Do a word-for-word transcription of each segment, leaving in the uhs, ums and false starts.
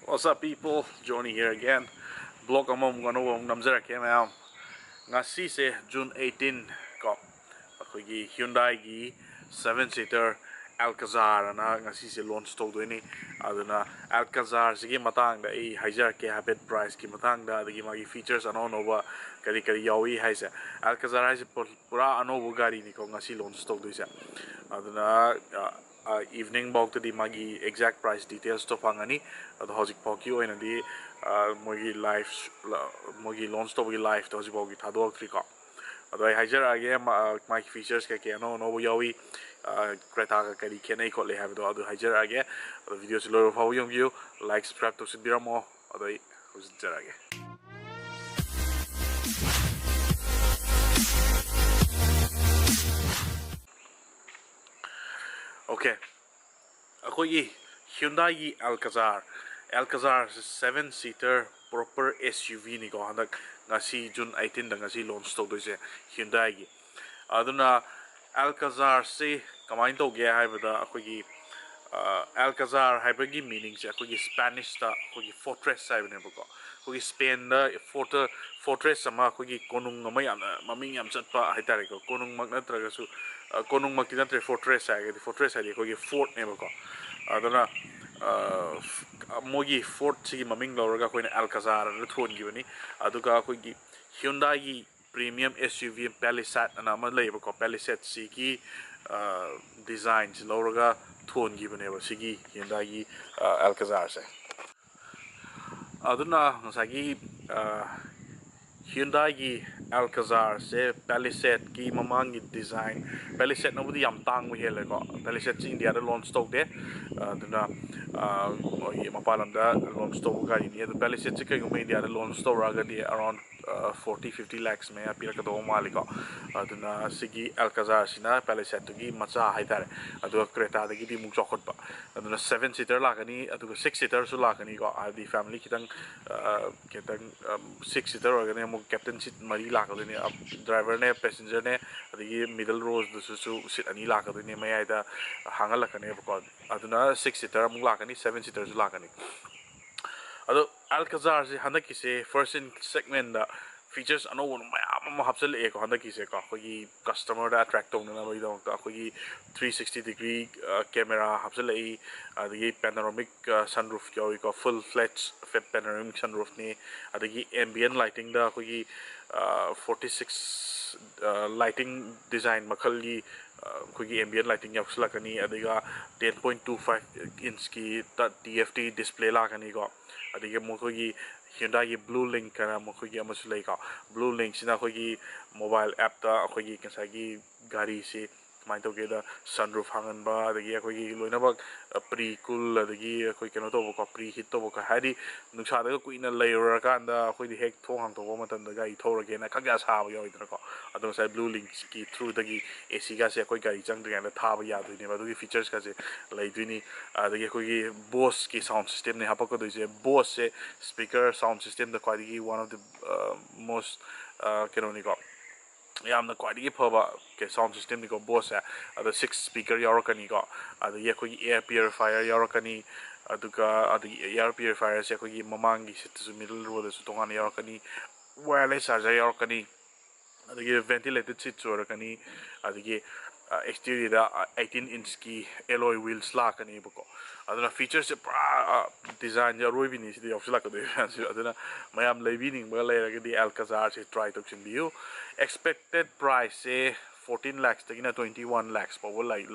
What's up, people? Johnny here again. Vlog ꯑꯃꯃꯨꯛ ꯑꯅꯧꯕ ꯑꯃꯨꯛ ꯅꯝꯖꯔꯛꯀꯦ, ꯃꯌꯥꯝ. ꯉꯁꯤꯁꯦ June eighteen ꯀꯣ, ꯑꯩꯈꯣꯏꯒꯤ Hyundaiꯒꯤ seven seater Alcazar ꯑꯅ ꯉꯁꯤꯁꯦ launch ꯇꯧꯗꯣꯏꯅꯤ. ꯑꯗꯨꯅ Alcazarꯁꯤꯒꯤ ꯃꯇꯥꯡꯗ ꯑꯩ ꯍꯥꯏꯖꯔꯛꯀꯦ ꯍꯥꯏꯐꯦꯠ, priceꯀꯤ ꯃꯇꯥꯡꯗ, ꯑꯗꯒꯤ ꯃꯥꯒꯤ features ꯑꯅꯧ ꯑꯅꯧꯕ ꯀꯔꯤ ꯀꯔꯤ ꯌꯥꯎꯏ ꯍꯥꯏꯁꯦ. Alcazar ꯍꯥꯏꯁꯦ ꯄꯨ- ꯄꯨꯔꯥ ꯑꯅꯧꯕ ꯒꯥꯔꯤꯅꯤꯀꯣ ꯉꯁꯤ launch ꯇꯧꯗꯣꯏꯁꯦ. ꯑꯗꯨꯅ ꯑ, ꯑ, evening ꯐꯥꯎꯇꯗꯤ ꯃꯥꯒꯤ exact price detailsꯇꯣ ꯐꯪꯉꯅꯤ. ꯑꯗꯣ ꯍꯧꯖꯤꯛꯐꯥꯎꯒꯤ ꯑꯣꯏꯅꯗꯤ ꯑ, ꯃꯣꯏꯒꯤ live, ꯃꯣꯏꯒꯤ launch ꯇꯧꯕꯒꯤ liveꯇꯣ ꯍꯧꯖꯤꯛꯐꯥꯎꯒꯤ ꯊꯥꯗꯣꯛꯇ꯭ꯔꯤꯀꯣ. ꯑꯗꯣ ꯑꯩ ꯍꯥꯏꯖꯔꯛꯑꯒꯦ, ꯃꯥ-, ꯃꯥꯒꯤ features ꯀꯩꯀꯩ ꯑꯅꯧ ꯑꯅꯧꯕ ꯌꯥꯎꯏ, ꯑ, Cretaꯒ ꯀꯔꯤ ꯈꯦꯠꯅꯩ ꯈꯣꯠꯂꯤ ꯍꯥꯏꯕꯗꯣ ꯑꯗꯨ ꯍꯥꯏꯖꯔꯛꯑꯒꯦ. ꯑꯗꯣ videoꯁꯤ ꯂꯣꯏꯕ ꯐꯥꯎꯕ ꯌꯦꯡꯕꯤꯌꯨ, like, subscribe ꯇꯧꯁꯤꯟꯕꯤꯔꯝꯃꯣ. ꯑꯗꯣ ꯑꯩ ꯍꯧꯖꯤꯟꯖꯔꯛꯑꯒꯦ. Okay, ꯑꯩꯈꯣꯏꯒꯤ Hyundaiꯒꯤ Alcazar, Alcazar seven seater proper SUVꯅꯤꯀꯣ, ꯍꯟꯗꯛ ꯉꯁꯤ June eighteenꯗ ꯉꯁꯤ launch ꯇꯧꯗꯣꯏꯁꯦ Hyundaiꯒꯤ. ꯑꯗꯨꯅ Alcazarꯁꯤ ꯀꯃꯥꯏꯅ ꯇꯧꯒꯦ ꯍꯥꯏꯕꯗ, ꯑꯩꯈꯣꯏꯒꯤ ꯑ, Alcazar ꯍꯥꯏꯕꯒꯤ meaningꯁꯦ ꯑꯩꯈꯣꯏꯒꯤ Spanishꯇ ꯑꯩꯈꯣꯏꯒꯤ fortress ꯍꯥꯏꯕꯅꯦꯕꯀꯣ. ꯑꯩꯈꯣꯏꯒꯤ Spainꯗ fortress ꯑꯃ, ꯑꯩꯈꯣꯏꯒꯤ ꯀꯣꯅꯨꯡ ꯑꯃ ꯌꯥꯝꯅ ꯃꯃꯤꯡ ꯌꯥꯝ ꯆꯠꯄ ꯍꯥꯏꯇꯥꯔꯦꯀꯣ, ꯀꯣꯅꯨꯡꯃꯛ ꯅꯠꯇ꯭ꯔꯒꯁꯨ, ꯑ, ꯀꯣꯅꯨꯡꯃꯛꯇꯤ ꯅꯠꯇ꯭ꯔꯦ, fortress ꯍꯥꯏꯔꯒꯗꯤ, fortress ꯍꯥꯏꯗꯤ ꯑꯩꯈꯣꯏꯒꯤ fortꯅꯦꯕꯀꯣ. ꯑꯗꯨꯅ ꯑ, ꯐ-, ꯃꯣꯏꯒꯤ fortꯁꯤꯒꯤ ꯃꯃꯤꯡ ꯂꯧꯔꯒ ꯑꯩꯈꯣꯏꯅ Alcazar ꯑꯅ ꯊꯣꯟꯈꯤꯕꯅꯤ. ꯑꯗꯨꯒ ꯑꯩꯈꯣꯏꯒꯤ Hyundaiꯒꯤ premium SUV Palisade ꯑꯅ ꯑꯃ ꯂꯩꯌꯦꯕꯀꯣ, Palisadeꯁꯤꯒꯤ ꯑ, designꯁꯤ ꯂꯧꯔꯒ ꯊꯣꯟꯈꯤꯕꯅꯦꯕ ꯁꯤꯒꯤ Hyundaiꯒꯤ ꯑ, Alcazarꯁꯦ. ꯑꯗꯨꯅ ꯉꯁꯥꯏꯒꯤ ꯑ, Hyundaiꯒꯤ Alcazarꯁꯦ Palisadeꯀꯤ ꯃꯃꯥꯡꯒꯤ design, Palisadeꯅꯕꯨꯗꯤ ꯌꯥꯝ ꯇꯥꯡꯕ ꯍꯦꯜꯂꯦꯀꯣ, Palisadeꯁꯤ Indiaꯗ launch ꯇꯧꯗꯦ. ꯑꯗꯨꯅ ꯑ, ꯃꯣꯏꯒꯤ ꯃꯄꯥꯟ ꯂꯝꯗ launch ꯇꯧꯕ ꯒꯥꯔꯤꯅꯤ. ꯑꯗꯨ Palisadeꯁꯤ ꯀꯩꯒꯨꯝꯕ Indiaꯗ launch ꯇꯧꯔꯛꯑꯒꯗꯤ around ꯑ, forty fifty lakhs ꯃꯌꯥ ꯄꯤꯔꯛꯀꯗꯧꯕ ꯃꯥꯜꯂꯤꯀꯣ. ꯑꯗꯨꯅ ꯁꯤꯒꯤ Alcazarꯁꯤꯅ Palisadeꯇꯨꯒꯤ ꯃꯆꯥ ꯍꯥꯏꯇꯥꯔꯦ. ꯑꯗꯨꯒ Cretaꯗꯒꯤꯗꯤ ꯑꯃꯨꯛ ꯆꯥꯎꯈꯠꯄ. ꯑꯗꯨꯅ seven seater ꯂꯥꯛꯀꯅꯤ, ꯑꯗꯨꯒ six seaterꯁꯨ ꯂꯥꯛꯀꯅꯤꯀꯣ. ꯍꯥꯏꯕꯗꯤ family ꯈꯤꯇꯪ, ꯑ, ꯈꯤꯇꯪ, ꯑ, six seater ꯑꯣꯏꯔꯒꯅꯤ ꯑꯃꯨꯛ captain seat ꯃꯔꯤ ꯂꯥꯛꯀꯗꯣꯏꯅꯦ. ꯑ, driverꯅꯦ, passengerꯅꯦ, ꯑꯗꯒꯤ middle rowꯗꯨꯁꯨ seat ꯑꯅꯤ ꯂꯥꯛꯀꯗꯣꯏꯅꯦ, ꯃꯌꯥꯏꯗ ꯍꯥꯡꯍꯜꯂꯛꯀꯅꯦꯕꯀꯣ. ꯑꯗꯨꯅ six seater ꯑꯃꯨꯛ ꯂꯥꯛꯀꯅꯤ, seven seaterꯁꯨ ꯂꯥꯛꯀꯅꯤ. ꯑꯗꯣ Alcazarꯁꯦ ꯍꯟꯗꯛꯀꯤꯁꯦ first in segmentꯗ features ꯑꯅꯧꯕ ꯃꯌꯥꯝ ꯑꯃ ꯍꯥꯞꯆꯤꯜꯂꯛꯑꯦꯀꯣ꯫ ꯍꯟꯗꯛꯀꯤꯁꯦꯀꯣ, ꯑꯩꯈꯣꯏꯒꯤ customerꯗ attract ꯇꯧꯅꯅꯕꯒꯤꯗꯃꯛꯇ ꯑꯩꯈꯣꯏꯒꯤ three sixty degree camera ꯍꯥꯞꯆꯤꯜꯂꯛꯏ, ꯑꯗꯒꯤ panoramic sunroof ꯌꯥꯎꯏꯀꯣ, full fledged panoramic sunroofꯅꯤ꯫ ꯑꯗꯒꯤ ambient lightingꯗ ꯑꯩꯈꯣꯏꯒꯤ forty six lighting design ꯃꯈꯜꯒꯤ ꯑꯩꯈꯣꯏꯒꯤ ambient lighting ꯌꯥꯎꯁꯤꯜꯂꯛꯀꯅꯤ꯫ ꯑꯗꯨꯒ ten point two five inchꯀꯤ TFT display ꯂꯥꯛꯀꯅꯤꯀꯣ꯫ ꯑꯗꯒꯤ ꯑꯃꯨꯛ ꯑꯩꯈꯣꯏꯒꯤ Hyundaiꯒꯤ Blue Link ꯍꯥꯏꯅ ꯃꯈꯣꯏꯒꯤ ꯑꯃꯁꯨ ꯂꯩꯀꯣ꯫ Blue Linkꯁꯤꯅ ꯑꯩꯈꯣꯏꯒꯤ mobile appꯇ ꯑꯩꯈꯣꯏꯒꯤ ꯉꯁꯥꯏꯒꯤ ꯒꯥꯔꯤꯁꯤ ꯀꯃꯥꯏꯅ ꯇꯧꯒꯦꯗ, sunroof ꯍꯥꯡꯍꯟꯕ, ꯑꯗꯒꯤ ꯑꯩꯈꯣꯏꯒꯤ ꯂꯣꯏꯅꯃꯛ pre cool, ꯑꯗꯒꯤ ꯑꯩꯈꯣꯏ ꯀꯩꯅꯣ ꯇꯧꯕꯀꯣ, pre heat ꯇꯧꯕꯀꯣ, ꯍꯥꯏꯗꯤ ꯅꯨꯡꯁꯥꯗꯒ ꯀꯨꯏꯅ ꯂꯩꯔꯨꯔꯀꯥꯟꯗ ꯑꯩꯈꯣꯏꯗꯤ ꯍꯦꯛ ꯊꯣꯡ ꯍꯥꯡꯗꯣꯛꯄ ꯃꯇꯝꯗ ꯒꯥꯔꯤ ꯊꯧꯔꯒꯦꯅ ꯈꯪꯌꯥ ꯁꯥꯕ ꯌꯥꯎꯋꯤꯗꯅꯀꯣ꯫ ꯑꯗꯣ ꯉꯁꯥꯏ Blue Linkꯀꯤ throughꯗꯒꯤ ACꯒꯁꯦ ꯑꯩꯈꯣꯏ ꯒꯥꯔꯤ ꯆꯪꯗ꯭ꯔꯤꯉꯩꯗ ꯊꯥꯕ ꯌꯥꯗꯣꯏꯅꯦꯕ꯫ ꯑꯗꯨꯒꯤ featuresꯀꯁꯦ ꯂꯩꯗꯣꯏꯅꯤ꯫ ꯑꯗꯒꯤ ꯑꯩꯈꯣꯏꯒꯤ Boseꯀꯤ sound systemꯅꯦ ꯍꯥꯄꯛꯀꯗꯣꯏꯁꯦ꯫ Boseꯁꯦ speaker sound systemꯗ ꯈ꯭ꯋꯥꯏꯗꯒꯤ one of the most ꯀꯩꯅꯣꯅꯤꯀꯣ, ꯌꯥꯝꯅ ꯈ꯭ꯋꯥꯏꯗꯒꯤ ꯐꯕ sound systemꯅꯤꯀꯣ Boseꯁꯦ꯫ ꯑꯗꯣ six speaker ꯌꯥꯎꯔꯛꯀꯅꯤꯀꯣ꯫ ꯑꯗꯒꯤ ꯑꯩꯈꯣꯏꯒꯤ air purifier ꯌꯥꯎꯔꯛꯀꯅꯤ꯫ ꯑꯗꯨꯒ ꯑꯗꯒꯤ air purifierꯁꯦ ꯑꯩꯈꯣꯏꯒꯤ ꯃꯃꯥꯡꯒꯤ seatꯇꯁꯨ, middle rowꯗꯁꯨ ꯇꯣꯉꯥꯟꯅ ꯌꯥꯎꯔꯛꯀꯅꯤ꯫ Wireless charger ꯌꯥꯎꯔꯛꯀꯅꯤ꯫ ꯑꯗꯒꯤ ventilated seatꯁꯨ ꯑꯣꯏꯔꯛꯀꯅꯤ꯫ ꯑꯗꯒꯤ exteriorꯗ eighteen inchꯀꯤ alloy wheels ꯂꯥꯛꯀꯅꯦꯕꯀꯣ꯫ ꯑꯗꯨꯅ featuresꯁꯦ ꯄꯨꯔꯥ designꯁꯦ ꯑꯔꯣꯏꯕꯤꯅꯤ ꯁꯤꯗ ꯌꯥꯎꯁꯤꯜꯂꯛꯀꯗꯣꯏ ꯃꯌꯥꯝꯁꯦ꯫ ꯑꯗꯨꯅ ꯃꯌꯥꯝ ꯂꯩꯕꯤꯅꯤꯡꯕꯒ ꯂꯩꯔꯒꯗꯤ Alcazarꯁꯦ try ꯇꯧꯁꯤꯟꯕꯤꯌꯨ꯫ Expected priceꯁꯦ fourteen lakhsꯇꯒꯤꯅ twenty one lakhs ꯐꯥꯎꯕ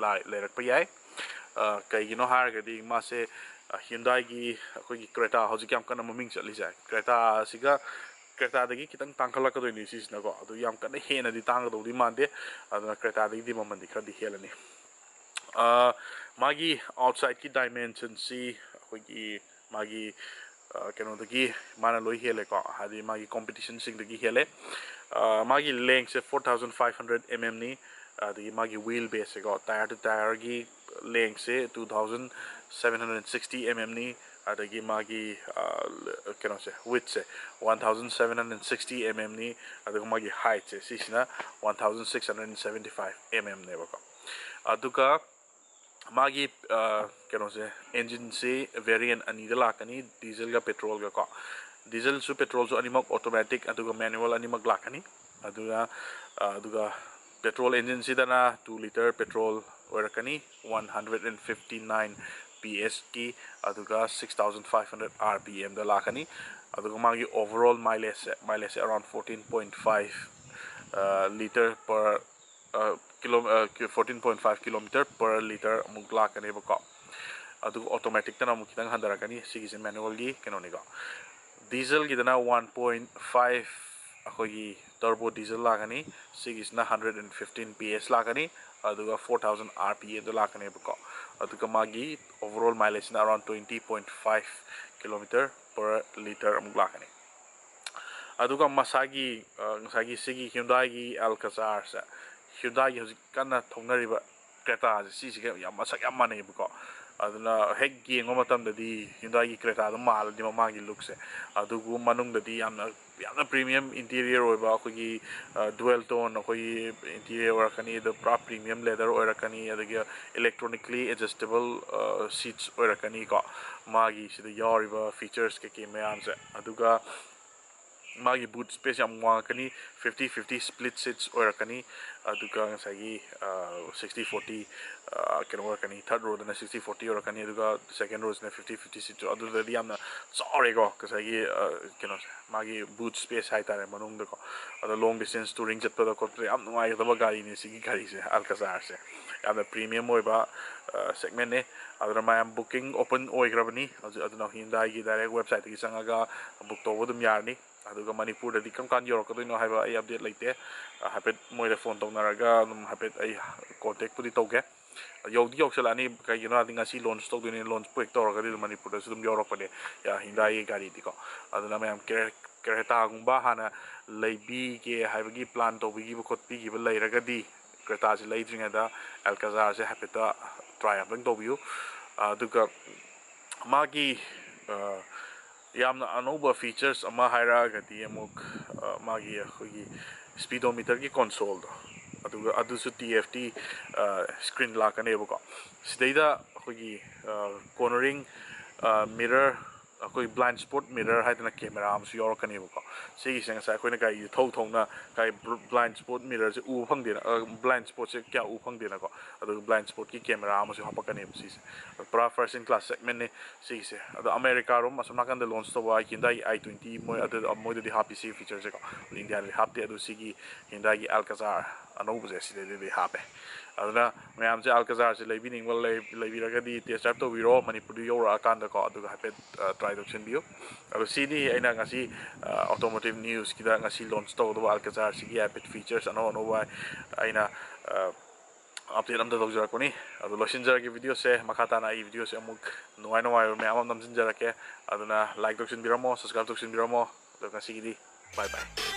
ꯂꯩꯔꯛꯄ ꯌꯥꯏ꯫ ꯀꯩꯒꯤꯅꯣ ꯍꯥꯏꯔꯒꯗꯤ ꯃꯥꯁꯦ Hyundaiꯒꯤ ꯑꯩꯈꯣꯏꯒꯤ Creta, ꯍꯧꯖꯤꯛ ꯌꯥꯝ ꯀꯟꯅ ꯃꯃꯤꯡ ꯆꯠꯂꯤꯁꯦ, Cretaꯁꯤꯒ Cretaꯗꯒꯤ ꯈꯤꯇꯪ ꯇꯥꯡꯈꯠꯂꯛꯀꯗꯣꯏꯅꯤ ꯁꯤꯁꯤꯅꯀꯣ꯫ ꯑꯗꯨ ꯌꯥꯝ ꯀꯟꯅ ꯍꯦꯟꯅꯗꯤ ꯇꯥꯡꯒꯗꯧꯗꯤ ꯃꯥꯟꯗꯦ꯫ ꯑꯗꯨꯅ Cretaꯗꯒꯤꯗꯤ ꯃꯃꯜꯗꯤ ꯈꯔꯗꯤ ꯍꯦꯜꯂꯅꯤ꯫ ꯃꯥꯒꯤ outsideꯀꯤ dimensionꯁꯤ ꯑꯩꯈꯣꯏꯒꯤ ꯃꯥꯒꯤ ꯀꯩꯅꯣꯗꯒꯤ ꯃꯥꯅ ꯂꯣꯏ ꯍꯦꯜꯂꯦꯀꯣ, ꯍꯥꯏꯗꯤ ꯃꯥꯒꯤ competitionꯁꯤꯡꯗꯒꯤ ꯍꯦꯜꯂꯦ꯫ ꯃꯥꯒꯤ lengthꯁꯦ four thousand five hundred mmꯅꯤ꯫ ꯑꯗꯒꯤ ꯃꯥꯒꯤ wheel baseꯁꯦꯀꯣ, tire to tireꯒꯤ lengthꯁꯦ two thousand seven hundred sixty mmꯅꯤ꯫ ꯑꯗꯒꯤ ꯃꯥꯒꯤ ꯀꯩꯅꯣꯁꯦ, widthꯁꯦ one thousand seven hundred sixty mmꯅꯤ꯫ ꯑꯗꯨꯒ ꯃꯥꯒꯤ heightꯁꯦ ꯁꯤꯁꯤꯅ one thousand six hundred seventy five mmꯅꯦꯕꯀꯣ꯫ ꯑꯗꯨꯒ ꯃꯥꯒꯤ ꯀꯩꯅꯣꯁꯦ, ꯏꯟꯖꯤꯟꯁꯤ ꯚꯦꯔꯤꯌꯦꯟ ꯑꯅꯤꯗ ꯂꯥꯛꯀꯅꯤ, ꯗꯤꯖꯜꯒ ꯄꯦꯇ꯭ꯔꯣꯜꯒ ꯀꯣ꯫ ꯗꯤꯖꯜꯁꯨ ꯄꯦꯇ꯭ꯔꯣꯜꯁꯨ ꯑꯅꯤꯃꯛ ꯑꯣꯇꯣꯃꯦꯇꯤꯛ ꯑꯗꯨꯒ ꯃꯦꯅꯨꯋꯦꯜ ꯑꯅꯤꯃꯛ ꯂꯥꯛꯀꯅꯤ꯫ ꯑꯗꯨꯅ ꯑꯗꯨꯒ ꯄꯦꯇ꯭ꯔꯣꯜ ꯏꯟꯖꯤꯟꯁꯤꯗꯅ ꯇꯨ ꯂꯤꯇꯔ ꯄꯦꯇ꯭ꯔꯣꯜ ꯑꯣꯏꯔꯛꯀꯅꯤ, one hundred and fifty nine P ꯑꯦꯁꯀꯤ, ꯑꯗꯨꯒ six thousand five hundred R P ꯑꯦꯝꯗ ꯂꯥꯛꯀꯅꯤ꯫ ꯑꯗꯨꯒ ꯃꯥꯒꯤ ꯑꯣꯚꯔꯑꯣꯜ ꯃꯥꯏꯂꯦꯖꯁꯦ, ꯃꯥꯏꯂꯦꯖꯁꯦ around fourteen point five litre per kilo fourteen point five kilometre per litre ꯑꯃꯨꯛ ꯂꯥꯛꯀꯅꯦꯕꯀꯣ꯫ ꯑꯗꯨꯒ ꯑꯣꯇꯣꯃꯦꯇꯤꯛꯇꯅ ꯑꯃꯨꯛ ꯈꯤꯇꯪ ꯍꯟꯊꯔꯛꯀꯅꯤ꯫ ꯁꯤꯒꯤꯁꯦ ꯃꯦꯅꯨꯋꯦꯜꯒꯤ ꯀꯩꯅꯣꯅꯤꯀꯣ꯫ ꯗꯤꯖꯜꯒꯤꯗꯅ ꯋꯥꯟ ꯄꯣꯏꯟ ꯐꯥꯏꯚ, ꯑꯩꯈꯣꯏꯒꯤ ꯇꯔꯕꯣ ꯗꯤꯖꯜ ꯂꯥꯛꯀꯅꯤ꯫ ꯁꯤꯒꯤꯁꯤꯅ hundred and fifteen P S ꯂꯥꯛꯀꯅꯤ, ꯑꯗꯨꯒ ꯐꯣꯔ ꯊꯥꯎꯖꯟ ꯑꯥꯔ ꯄꯤ ꯑꯦꯝꯗ ꯂꯥꯛꯀꯅꯦꯕꯀꯣ꯫ ꯑꯗꯨꯒ ꯃꯥꯒꯤ ꯑꯣꯚꯔꯑꯣꯜ ꯃꯥꯏꯂꯦꯖꯁꯤꯅ around twenty point five kilometre per litre ꯑꯃꯨꯛ ꯂꯥꯛꯀꯅꯤ꯫ ꯑꯗꯨꯒ ꯃꯁꯥꯒꯤ ꯉꯁꯥꯏꯒꯤ ꯁꯤꯒꯤ ꯍ꯭ꯌꯨꯟꯗꯥꯏꯒꯤ ꯑꯦꯜꯀꯥꯖꯥꯔꯁꯦ, ꯍ꯭ꯌꯨꯟꯗꯥꯏꯒꯤ ꯍꯧꯖꯤꯛ ꯀꯟꯅ ꯊꯧꯅꯔꯤꯕ ꯀ꯭ꯔꯦꯇꯥꯁꯦ, ꯁꯤꯁꯤꯒ ꯌꯥꯝ ꯃꯁꯛ ꯌꯥꯝ ꯃꯥꯟꯅꯩꯕꯀꯣ꯫ ꯑꯗꯨꯅ ꯍꯦꯛ ꯌꯦꯡꯕ ꯃꯇꯝꯗꯗꯤ ꯍ꯭ꯌꯨꯟꯗꯥꯏꯒꯤ ꯀ꯭ꯔꯦꯇꯥꯗꯣ ꯃꯥꯜꯂꯅꯤ ꯃꯃꯥꯡꯒꯤ ꯂꯨꯛꯁꯦ꯫ ꯑꯗꯨꯕꯨ ꯃꯅꯨꯡꯗꯗꯤ ꯌꯥꯝꯅ, ꯌꯥꯝꯅ ꯄ꯭ꯔꯤꯃꯤꯌꯝ ꯏꯟꯇꯤꯔꯤꯌꯔ ꯑꯣꯏꯕ, ꯑꯩꯈꯣꯏꯒꯤ ꯗꯨꯋꯦꯜ ꯇꯣꯟ ꯑꯩꯈꯣꯏꯒꯤ ꯏꯟꯇꯤꯔꯤꯌꯔ ꯑꯣꯏꯔꯛꯀꯅꯤ꯫ ꯑꯗꯣ ꯄꯨꯔꯥ ꯄ꯭ꯔꯤꯃꯤꯌꯝ ꯂꯦꯗꯔ ꯑꯣꯏꯔꯛꯀꯅꯤ, ꯑꯗꯒꯤ ꯏꯂꯦꯛꯇ꯭ꯔꯣꯅꯤꯛꯂꯤ ꯑꯦꯗꯖꯁꯇꯦꯕꯜ ꯁꯤꯠꯁ ꯑꯣꯏꯔꯛꯀꯅꯤꯀꯣ꯫ ꯃꯥꯒꯤ ꯁꯤꯗ ꯌꯥꯎꯔꯤꯕ ꯐꯤꯆꯔꯁ ꯀꯩꯀꯩ ꯃꯌꯥꯝꯁꯦ꯫ ꯑꯗꯨꯒ ꯃꯥꯒꯤ ꯕꯨꯠ ꯁ꯭ꯄꯦꯁ ꯌꯥꯝ ꯋꯥꯡꯉꯛꯀꯅꯤ, ꯐꯤꯐꯇꯤ ꯐꯤꯐꯇꯤ ꯁ꯭ꯄ꯭ꯂꯤꯠ ꯁꯤꯠꯁ ꯑꯣꯏꯔꯛꯀꯅꯤ꯫ ꯑꯗꯨꯒ ꯉꯁꯥꯏꯒꯤ ꯁꯤꯛꯁꯇꯤ ꯐꯣꯔꯇꯤ ꯀꯩꯅꯣ ꯑꯣꯏꯔꯛꯀꯅꯤ, ꯊꯥꯔꯠ ꯔꯣꯗꯅ ꯁꯤꯛꯁꯇꯤ ꯐꯣꯔꯇꯤ ꯑꯣꯏꯔꯛꯀꯅꯤ, ꯑꯗꯨꯒ ꯁꯦꯀꯦꯟ ꯔꯣꯁꯤꯅ ꯐꯤꯐꯇꯤ ꯐꯤꯐꯇꯤ ꯁꯤꯠꯁ꯫ ꯑꯗꯨꯗꯗꯤ ꯌꯥꯝꯅ ꯆꯥꯎꯔꯦꯀꯣ ꯉꯁꯥꯏꯒꯤ ꯀꯩꯅꯣꯁꯦ, ꯃꯥꯒꯤ ꯕꯨꯠ ꯁ꯭ꯄꯦꯁ ꯍꯥꯏꯇꯥꯔꯦ ꯃꯅꯨꯡꯗꯀꯣ꯫ ꯑꯗꯣ ꯂꯣꯡ ꯗꯤꯁꯇꯦꯟꯁ ꯇꯨꯔꯤꯡ ꯆꯠꯄꯗ ꯈꯣꯠꯄꯗ ꯌꯥꯝ ꯅꯨꯡꯉꯥꯏꯒꯗꯕ ꯒꯥꯔꯤꯅꯤ ꯁꯤꯒꯤ ꯒꯥꯔꯤꯁꯦ, ꯑꯜꯀꯥꯖꯥꯔꯁꯦ꯫ ꯌꯥꯝꯅ ꯄ꯭ꯔꯤꯃꯤꯌꯝ ꯑꯣꯏꯕ ꯁꯦꯒꯃꯦꯟꯅꯦ꯫ ꯑꯗꯨꯅ ꯃꯌꯥꯝ ꯕꯨꯀꯤꯡ ꯑꯣꯄꯟ ꯑꯣꯏꯈ꯭ꯔꯕꯅꯤ ꯍꯧꯖꯤꯛ꯫ ꯑꯗꯨꯅ ꯍ꯭ꯌꯨꯟꯗꯥꯏꯒꯤ ꯗꯥꯏꯔꯦꯛ ꯋꯦꯕꯁꯥꯏꯠꯇꯒꯤ ꯆꯪꯉꯒ ꯕꯨꯛ ꯇꯧꯕ ꯑꯗꯨꯝ ꯌꯥꯔꯅꯤ꯫ ꯑꯗꯨꯒ ꯃꯅꯤꯄꯨꯔꯗꯗꯤ ꯀꯔꯝ ꯀꯥꯟꯗ ꯌꯧꯔꯛꯀꯗꯣꯏꯅꯣ ꯍꯥꯏꯕ ꯑꯩ ꯑꯞꯗꯦꯠ ꯂꯩꯇꯦ꯫ ꯍꯥꯏꯐꯦꯠ ꯃꯣꯏꯗ ꯐꯣꯟ ꯇꯧꯅꯔꯒ ꯑꯗꯨꯝ ꯍꯥꯏꯐꯦꯠ ꯑꯩ ꯀꯣꯟꯇꯦꯛꯄꯨꯗꯤ ꯇꯧꯒꯦ꯫ ꯌꯧꯗꯤ ꯌꯧꯁꯜꯂꯛꯑꯅꯤ, ꯀꯩꯒꯤꯅꯣ ꯍꯥꯏꯗꯤ ꯉꯁꯤ ꯂꯣꯟꯁ ꯇꯧꯗꯣꯏꯅꯦ, ꯂꯣꯟꯁꯄꯨ ꯍꯦꯛ ꯇꯧꯔꯒꯗꯤ ꯑꯗꯨꯝ ꯃꯅꯤꯄꯨꯔꯗꯁꯨ ꯑꯗꯨꯝ ꯌꯧꯔꯛꯄꯅꯦ ꯍ꯭ꯌꯨꯟꯗꯥꯏꯒꯤ ꯒꯥꯔꯤꯗꯤꯀꯣ꯫ ꯑꯗꯨꯅ ꯃꯌꯥꯝ ꯀ꯭ꯔꯦ-, ꯀ꯭ꯔꯦꯇꯥꯒꯨꯝꯕ ꯍꯥꯟꯅ ꯂꯩꯕꯤꯒꯦ ꯍꯥꯏꯕꯒꯤ ꯄ꯭ꯂꯥꯟ ꯇꯧꯕꯤꯈꯤꯕ ꯈꯣꯠꯄꯤꯈꯤꯕ ꯂꯩꯔꯒꯗꯤ, ꯀ꯭ꯔꯦꯇꯥꯁꯦ ꯂꯩꯗ꯭ꯔꯤꯉꯩꯗ ꯑꯦꯜꯀꯥꯖꯥꯔꯁꯦ ꯍꯥꯏꯐꯦꯠꯇ ꯇ꯭ꯔꯥꯏ ꯑꯝꯇꯪ ꯇꯧꯕꯤꯌꯨ꯫ ꯑꯗꯨꯒ ꯃꯥꯒꯤ ꯌꯥꯝꯅ ꯑꯅꯧꯕ ꯐꯤꯆꯔꯁ ꯑꯃ ꯍꯥꯏꯔꯛꯑꯒꯗꯤ ꯑꯃꯨꯛ ꯃꯥꯒꯤ ꯑꯩꯈꯣꯏꯒꯤ ꯁ꯭ꯄꯤꯗꯣꯃꯤꯇꯔꯒꯤ ꯀꯣꯟꯁꯣꯜꯗꯣ, ꯑꯗꯨꯒ ꯑꯗꯨꯁꯨ ꯇꯤ ꯑꯦꯐ ꯇꯤ ꯁ꯭ꯀ꯭ꯔꯤꯟ ꯂꯥꯛꯀꯅꯦꯕꯀꯣ꯫ ꯁꯤꯗꯩꯗ ꯑꯩꯈꯣꯏꯒꯤ cornering mirror, ꯑꯩꯈꯣꯏ blind spot mirror ꯍꯥꯏꯗꯅ ꯀꯦꯃꯦꯔꯥ ꯑꯃꯁꯨ ꯌꯥꯎꯔꯛꯀꯅꯦꯕꯀꯣ꯫ ꯁꯤꯒꯤꯁꯦ ꯉꯁꯥꯏ ꯑꯩꯈꯣꯏꯅ ꯒꯥꯔꯤꯁꯦ ꯊꯧ ꯊꯧꯅ ꯒꯥꯔꯤ blind spot mirrorꯁꯦ ꯎꯕ ꯐꯪꯗꯦꯅ, blind spotꯁꯦ ꯀꯌꯥ ꯎꯕ ꯐꯪꯗꯦꯅꯀꯣ꯫ ꯑꯗꯨꯒ blind spotꯀꯤ ꯀꯦꯃꯦꯔꯥ ꯑꯃꯁꯨ ꯍꯥꯞꯄꯛꯀꯅꯦꯕ ꯁꯤꯁꯦ꯫ ꯄꯨꯔꯥ first in class segmentꯅꯤ ꯁꯤꯒꯤꯁꯦ꯫ ꯑꯗꯣ ꯑꯃꯦꯔꯤꯀꯥꯔꯣꯝ ꯑꯁꯣꯝ ꯅꯥꯀꯟꯗ launch ꯇꯧꯕ Hyundaiꯒꯤ ꯑꯥꯏ ꯇ꯭ꯋꯦꯟꯇꯤ, ꯃꯣꯏ ꯑꯗꯨ, ꯃꯣꯏꯗꯗꯤ ꯍꯥꯞꯄꯤ ꯁꯤꯒꯤ featureꯁꯦꯀꯣ꯫ ꯑꯗꯣ ꯏꯟꯗꯤꯌꯥꯗꯗꯤ ꯍꯥꯞꯇꯦ꯫ ꯑꯗꯨ ꯁꯤꯒꯤ Hyundaiꯒꯤ Alcazar ꯑꯅꯧꯕꯁꯦ ꯁꯤꯗꯩꯗꯗꯤ ꯍꯥꯞꯄꯦ꯫ ꯑꯗꯨꯅ ꯃꯌꯥꯝꯁꯦ Alcazarꯁꯦ ꯂꯩꯕꯤꯅꯤꯡꯕ ꯂꯩ-, ꯂꯩꯕꯤꯔꯒꯗꯤ test drive ꯇꯧꯕꯤꯔꯣ ꯃꯅꯤꯄꯨꯔꯗ ꯌꯧꯔꯛꯑꯀꯥꯟꯗꯀꯣ, ꯑꯗꯨꯒ ꯍꯥꯏꯐꯦꯠ try ꯇꯧꯁꯤꯟꯕꯤꯌꯨ꯫ ꯑꯗꯣ ꯁꯤꯅꯤ ꯑꯩꯅ ꯉꯁꯤ automotive newsꯀꯤꯗ ꯉꯁꯤ launch ꯇꯧꯒꯗꯕ Alcazarꯁꯤꯒꯤ ꯍꯥꯏꯐꯦꯠ features ꯑꯅꯧ ꯑꯅꯧꯕ ꯑꯩꯅ update ꯑꯝꯇ ꯇꯧꯖꯔꯛꯄꯅꯤ꯫ ꯑꯗꯣ ꯂꯣꯏꯁꯤꯟꯖꯔꯒꯦ videoꯁꯦ꯫ ꯃꯈꯥ ꯇꯥꯅ ꯑꯩ videoꯁꯦ ꯑꯃꯨꯛ ꯅꯨꯡꯉꯥꯏ ꯅꯨꯡꯉꯥꯏꯕ ꯃꯌꯥꯝ ꯑꯃ ꯅꯝꯖꯤꯟꯖꯔꯛꯀꯦ꯫ ꯑꯗꯨꯅ like ꯇꯧꯁꯤꯟꯕꯤꯔꯝꯃꯣ, subscribe ꯇꯧꯁꯤꯟꯕꯤꯔꯝꯃꯣ꯫ ꯑꯗꯣ ꯉꯁꯤꯒꯤꯗꯤ bye bye꯫